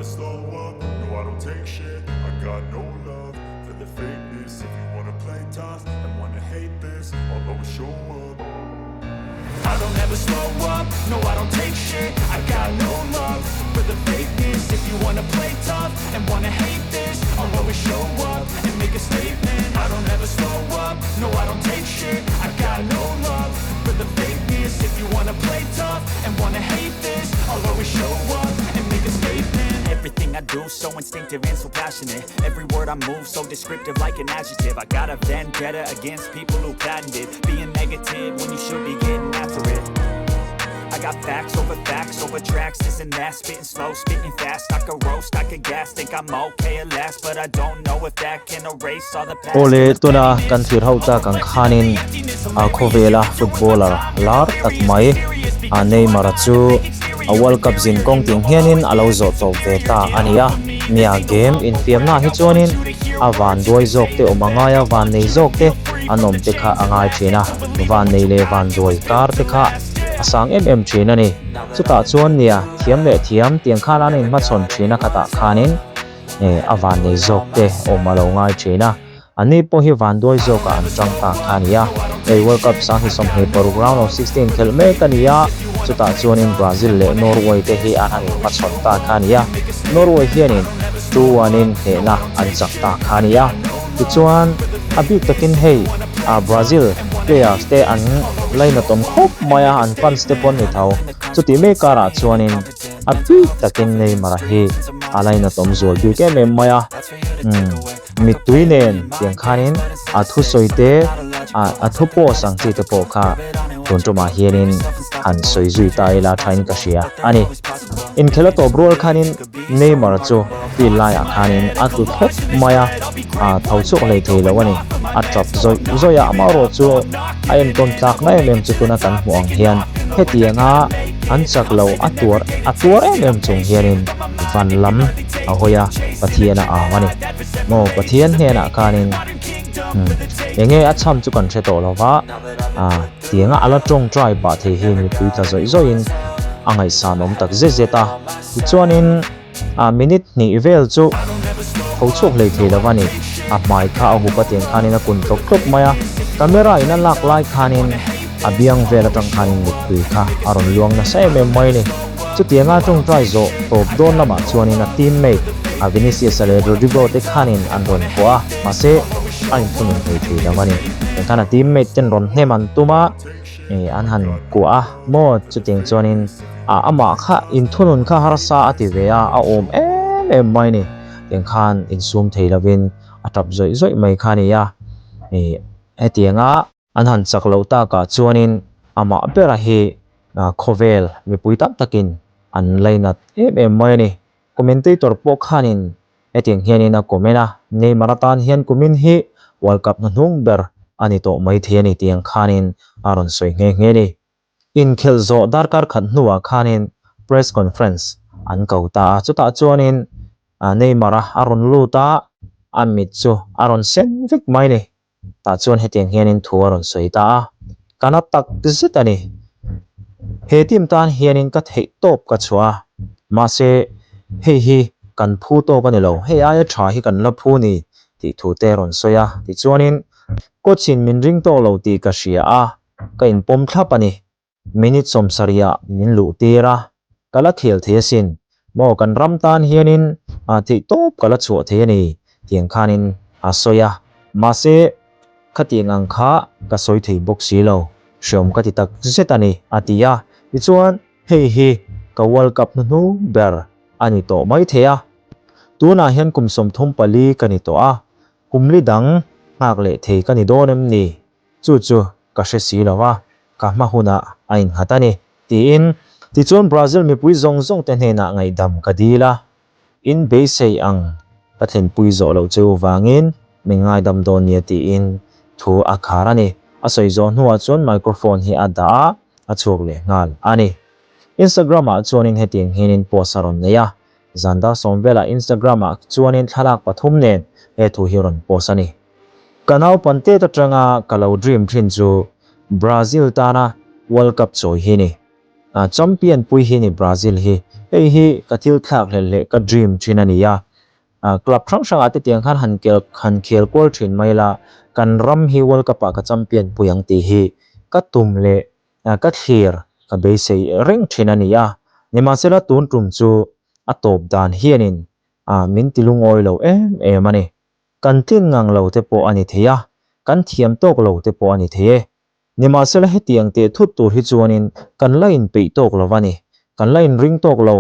slow up, no I don't take shit I got no love for the fakeness If you wanna play tough and wanna hate this I'll always show up I don't ever slow up, no I don't take shit I got no love for the fakeness If you wanna play tough and wanna hate this I'll always show up and make a statement I don't ever slow up, no I don't take shit I got no love for the fakeness If you wanna play tough and wanna hate this I'll always show up and make a statement Everything I do so instinctive and so passionate Every word I move so descriptive like an adjective I got a vendetta against people who patented Being negative when you should be getting after it I got facts over facts over tracks, this and that Spitting slow, spitting fast, I could roast, I could gas Think I'm okay at last, but I don't know if that can erase all the past Awle tuna kan thlir ho tak ang khanin a khawvela footballer lar tak mai a Neymar-a chu a World Cup zin kawng ting hianin a lo zawh tawp ve ta a ni a. Nia game infiamna hi chuanin a van duai zawk te awm a ngai a, van nei zawk te an awm te kha a ngai thin a, van nei leh van duai kar te kha a sang em em thin a ni. Chutah chuan nia thiam leh thiam tiang khan an inhmachhawn thin a khatah khanin a van nei zawk te awm a lo ngai thin a. Anni pawh hi vanduai zawkah an tang ta kha a ni a, hei World Cup 2026 round of 16 khelh mek a ni a, chutah chuanin Brazil leh Norway te hi an han inhmachhawn ta kha a ni a, Norway hianin 2-1 in hnehna an chak ta kha a ni a, tichuan a bik takin hei Brazil players te an lainatawm khawp mai a, an fans te pawh an ni tho, chutih mek karah chuanin a bik takin Neymar-a hi a lainatawm zual bik em em mai a, umm. Mittui nen tiang khanin a thusawi te, a thu post ang chi te pawh kha tun tumah hianin han sawi zui ta ila thain ka hria a ni. Inkhel a tawp rual khanin Neymar chu field laiah khanin a tlu thlawp mai a, a tho chhuak hlei thei lo a ni. A tap zawih zawih a, amaherawh chu a entawn tlakna em em chu tuna kan hmuh ang hian hetianga an chak lo a tuar a tuar em em chung hianin van lam a hawi a, Pathian a au a ni. Maw Pathian hnenah khanin umm enge a chham chu kan hre tawh lo va, ah tianga a la tawngtai pah thei hi mipui tla zawih zawihin a ngaihsan awm tak zet zet a. Tichuanin ah minute hnih vel chu tho chhuak hlei thei lo va ni. A hmai kha a hup a tiang khanin a kun tlawk tlawk mai a, camera in a lak lai khanin a biang vel atang khanin mittui kha a rawn luang nasa em em mai a ni. Chutianga tawngtai zawh tawp dawn lamah chuanin a teammate a Vinicius-a leh Rodrygo te khanin an rawn kuah a, mahse a inthunun thei thei lo a ni. Eng khan a teammate ten rawn hnem an tum a, an han kuah a maw? Chutiang chuanin a amah kha inthunun kha harsa a ti ve a, a awm em em mai a ni. Tiang khan insum thei lovin a tap zawih zawih mai kha a ni a, hetianga An han chak loh takah chuanin amah bera hi khawvel mipui tam takin an lainat em em mai a ni. Commentator pawh khanin hetiang hianin a comment a, Neymar atan hian kumin hi World Cup hnuhnung ber a ni tawh maithei a ni tiang khanin a rawn sawi nghe nghe a ni. Inkhelh zawh darkar khat hnuah khanin press conference an ko ta a, chutah chuanin Neymar-a a rawn lut a, a mit chu a rawn sen vek mai a ni. Tah chuan hetiang hianin thu a rawn sawi ta a, Ka na tak zet a ni. He team tan hianin ka theih tawp ka chhuah a, mahse hei hi kan phu tawk a ni lo, hei aia tha hi kan la phu ni tih thu te a rawn sawi a. Tichuanin coach in min ring tawk lo tih ka hria a, ka inpawm thlap a ni. Minute sawmsarihah min luh tir a, ka la khel thei asin. Maw kan ram tan hianin theih tawp ka la chhuah thei a ni tiang khanin a sawi a. Mahse, khatiang ang kha ka sawi thei bawk si lo, hreawm ka ti tak zet a ni, a ti a. Tichuan, hei hi ka World Cup hnuhnung ber a ni tawh mai thei a. Tunah hian kum 34 ka ni tawh a, kum li dang nghak leh thei ka ni dawn em ni? Chu chu ka hre si lo a, ka hma hunah a innghat a ni, tiin. Tichuan Brazil mipui zawng zawng te hnenah ngaihdam ka dil a, in beisei ang ka thlenpui zawh loh cheu vangin min ngaidam dawn nia tiin thu a khar a ni. A sawi zawh hnuah chuan microphone hi a dah a, a chhuak leh nghal a ni. Instagram ah chuanin hetiang hianin post a rawn nei a, zan dar sawm velah Instagram ah chuanin thlalak pathum nen he thu hi rawn post a ni. Ka naupan tet atanga ka lo dream thin chu Brazil tana World Cup chawi hi ni. Champion pui hi ni Brazil hi. Hei hi ka thil thlak hlelh leh ka dream thin a ni a. Club hrang hrangah te tiang khan han kel han khel kual thin mai la, kan ram hi World Cup ah ka champion pui ang tih hi ka tum leh ka thlir ka beisei reng thin a ni a. Nimahsela tun tum chu a tawp dan hianin min ti lungawi lo em em a ni. Kan tlin ngang lo te pawh a ni thei a, kan thiam tawk lo te pawh a ni thei e. Nimahsela hetiang teh thut tur hi chuanin kan la inpeih tawk lo va ni, kan la inring tawk lo,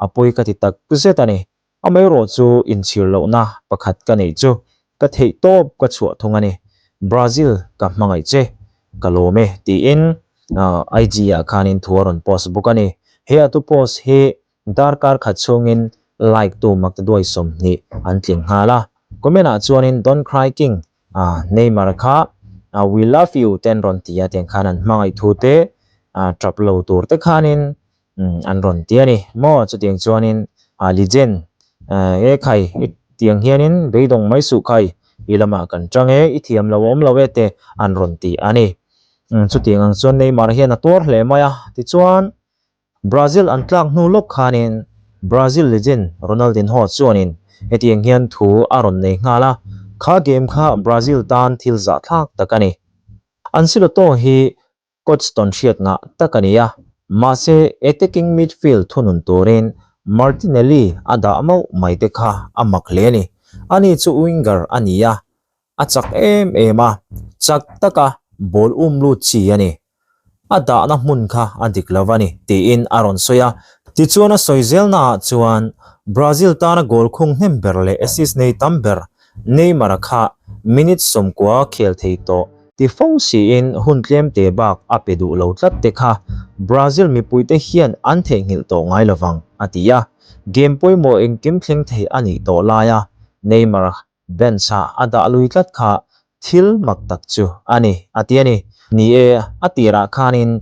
a pawi ka ti tak zet a ni. Amaherawh chu inchhir lohna pakhat ka neih chu ka theih tawp ka chhuah thung a ni. Brazil ka hmangaih che, ka lawm e tiin IG ah khanin thu a rawn post bawk a ni. He a thu post hi Darkar khat chhungin like tu maktaduai 20 an tling nghal a, comment ah chuanin Don't cry king ah Neymar kha we love you te an rawn ti a tiang khan an hmangaih thu te tap lo tur te khanin an rawn ti a ni maw chutiang chuanin legend e khai i tiang hianin beidawng mai suh khai i lamah kan tang e i thiam lo awm lo e te an rawn ti a ni chutiang ang chuan Neymar hian a tuar hle mai a tichuan Brazil an tlak hnu lawk khanin Brazil legend Ronaldinho chuanin hetiang hian thu a rawn nei nghal a, kha game kha Brazil tan thil zahthlak tak a ni. Ancelotti hi coach tawnhriat ngah tak a ni a, mahse attacking midfield thunun turin Martinelli a dah mauh mai te kha a mak hle a ni. Ani chu winger a ni a, a chak em em a, chak taka ball um lut chi a ni. A dahna hmun kha a dik lo a ni, tiin a rawn sawi a. Tichuan a sawi zelnaah chuan Brazil tana goal khung hnem ber leh assist nei tam ber Neymar-a kha minute 90 khel thei tawh ti fo siin hun tlemte bak a pe duh lo tlat te kha Brazil mipuite hian an theihnghilh tawh ngai lovang, a ti a. Game pawimawh engkim thleng thei a nih tawh laia Neymar Bench-ah a dah lui tlat kha thil mak tak chu a ni, a ti a ni. Ni e, a tirah khanin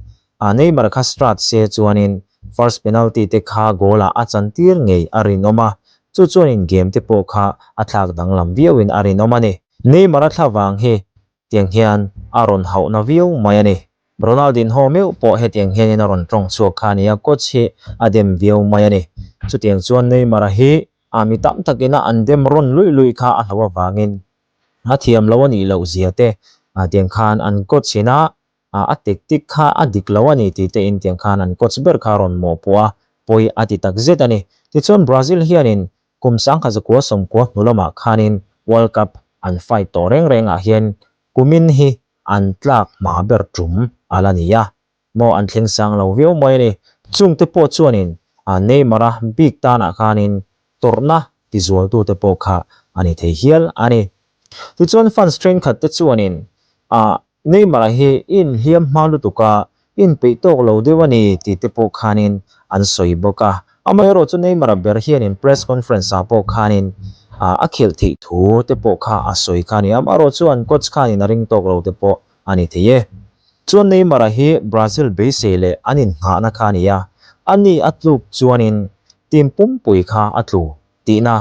Neymar kha start se chuanin first penalty te kha goal-ah a chantir ngei a rinawm a, chu chuanin game te pawh kha a thlak danglam viauin a rinawm a ni. Neymar a thla vang hi tiang hian a rawn hauhna viau mai a ni. Ronaldinho meuh pawh hetiang hianin a rawn tawng chhuak kha a ni a, coach hi a dem viau mai a ni. Chutiang chuan Neymar-a hi a mi tam takina an dem rawn luih luih kha a hlo avangin a thiam lo a nih loh zia te tiang khan an coach ina a tactic kha a dik lo a ni tih te in tiang khan an coach ber kha a rawn mawhpawh a, pawi a ti tak zet a ni. Tichuan Brazil hianin kum 1990 hnu lamah khanin World Cup an fight tawh reng rengah hian kumin hi an tlak hma ber tum a la ni a, maw an thleng sang lo viau mai a ni. Chungte pawh chuanin Neymar-a bik tanah khanin tawrhna tizualtute pawh kha a ni thei hial a ni. Tichuan fans thenkhat te chuanin Neymar-a hi i inhliam hma lutuk a, i inpeih tawk lo deuh a ni tih te pawh khanin an sawi bawk a. Amaherawh chu Neymar-a ber hianin press conference-ah pawh khanin a khelh theih thu te pawh kha a sawi kha a ni. Amaherawh chu an coach khanin a ring tawk lo te pawh a ni thei e. Chuan Neymar-a hi Brazil beisei leh an innghahna kha a ni a, ani a tluk chuanin team pumpui kha a tlu tihna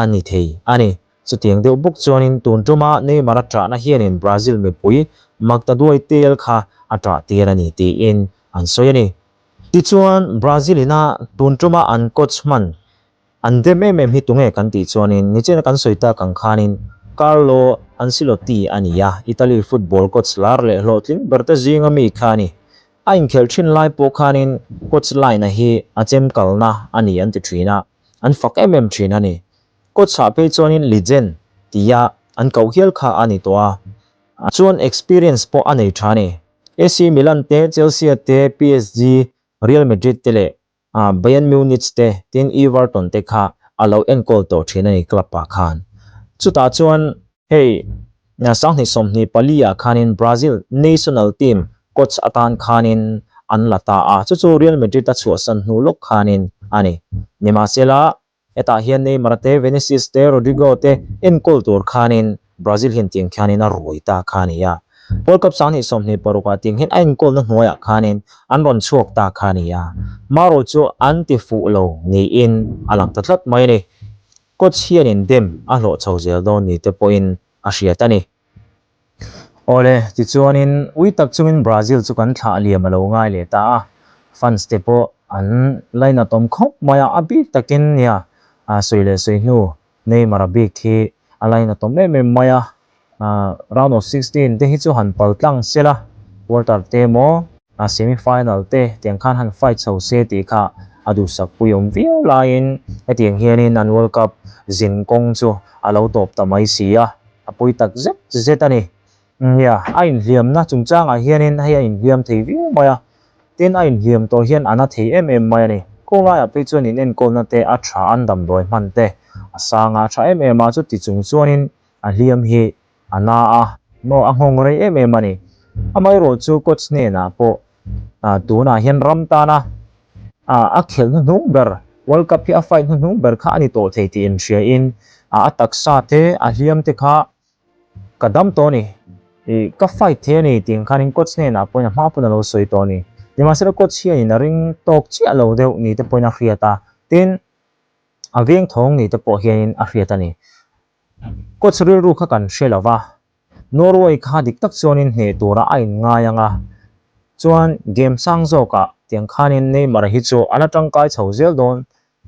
a ni thei a ni. Chutiang deuh bawk chuanin tun tuma Neymar a ṭahna hianin Brazil mipui maktaduai tel kha a ṭah tir a ni tiin an sawi a ni. Tichuan Brazil ina tun tuma an coach hman an dem em em hi tunge kan tih chuanin nichina kan sawi tak ang khanin Carlo Ancelotti a ni a, Italy football coach lar leh hlawhtling berte zinga mi kha a ni. A inkhelh thin lai pawh khanin coach line-a hi a chem kalna a ni an ti thin a, an fak em em thin a ni. Coach ah phei chuanin legend tia an koh hial kha a ni tawh a, chuan experience pawh a nei tha a ni. AC Milan te, Chelsea te, PSG, Real Madrid te leh Bayern Munich te tin Everton te kha a lo enkawl tawh thin a ni club ah khan. Chutah chuan hei 2024 ah khanin Brazil national team coach atan khanin an la ta a, chu chu Real Madrid a chhuahsan hnu lawk khanin a ni. Nimahsela Hetah hian Neymar te, Vinicius te, Rodrygo te enkawl tur khanin Brazil hian tiang khianin a ruai ta kha a ni a. World Cup 2026 ah tiang hian a enkawlna hnuaiah khanin an rawn chhuak ta kha a ni a. Maro chu an ti fuh lo niin a lang ta tlat mai a ni. Coach hianin dem a hlawh chho zel dawn ni te pawhin a hriat a ni. Awle, tichuanin ui tak chungin Brazil chu kan thlah liam a lo ngai leh ta a. Fans te pawh an lainat awm khawp mai a, a bik takin nia sawi leh sawi hnu Neymar a bik hi a lainat awm em em mai a. Round of 16 te hi chu han pal tlang sela, quarter te emaw semi final te tiang khan han fight chho se tih kha a duhsak pui awm viau laiin hetiang hianin an World Cup zin kawng chu a lo tawp ta mai si a, a pawi tak zet zet a ni. Nia, a inhliamna chungchangah hianin hei a inhliam thei viau mai a, tin a inhliam tawh hian a na thei em em mai a ni. Khawlaiah phei chuan inenkawlna te a tha an damdawi hman te a sang a, a tha em em a, chuti chung chuanin a hliam hi a na a, maw a nghawng rei em em a ni. Amaherawh chu coach hnenah pawh tunah hian ram tana a khelh hnuhnung ber World Cup hi a fight hnuhnung ber kha a ni tawh thei tih inhriain a taksa te a hliam te kha ka dam tawh a ni, ih ka fight thei a ni tih ang khanin coach hnenah pawhin a hma pawn a lo sawi tawh a ni. Nimahsela coach hianin a ring tawk chiah lo deuh ni te pawhin a hriat a, tin a veng thawng ni te pawh hianin a hriat a ni. Coach rilru kha kan hre lo va, Norway kha dik tak chuanin hneh tura a inngai ang a, chuan game sang zawkah tiang khanin Neymar hi chu a la tangkai chho zel dawn,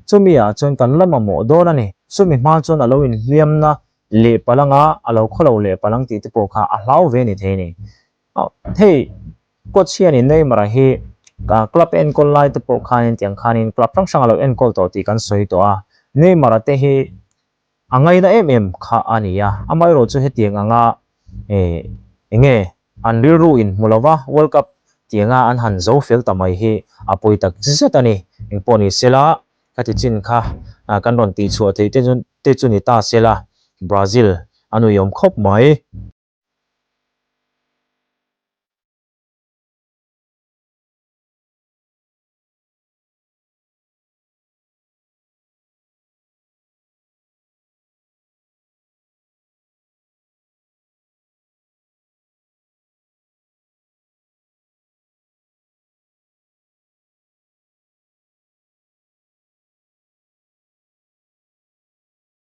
chumi ah chuan kan la mamawh dawn a ni. Chumi hma chuan a lo inhliamna leh palh anga a lo khawlo leh palh ang tih te pawh kha a hlau ve ni thei a ni. Hei coach hianin Neymar hi club enkawl lai te pawh khanin tiang khanin club hrang hrang a lo enkawl tawh tih kan sawi tawh a, Neymar-a te hi A ngaina em em kha a ni a, amaherawh chu hetiang anga eng nge an rilru in hmu lova World Cup tianga an han zo fel ta mai hi a pawi tak zet a ni. Engpawh ni sela ka ti chin kha kan rawn tihchhuah theih te chu ni ta sela Brazil a nuiawm khawp mai.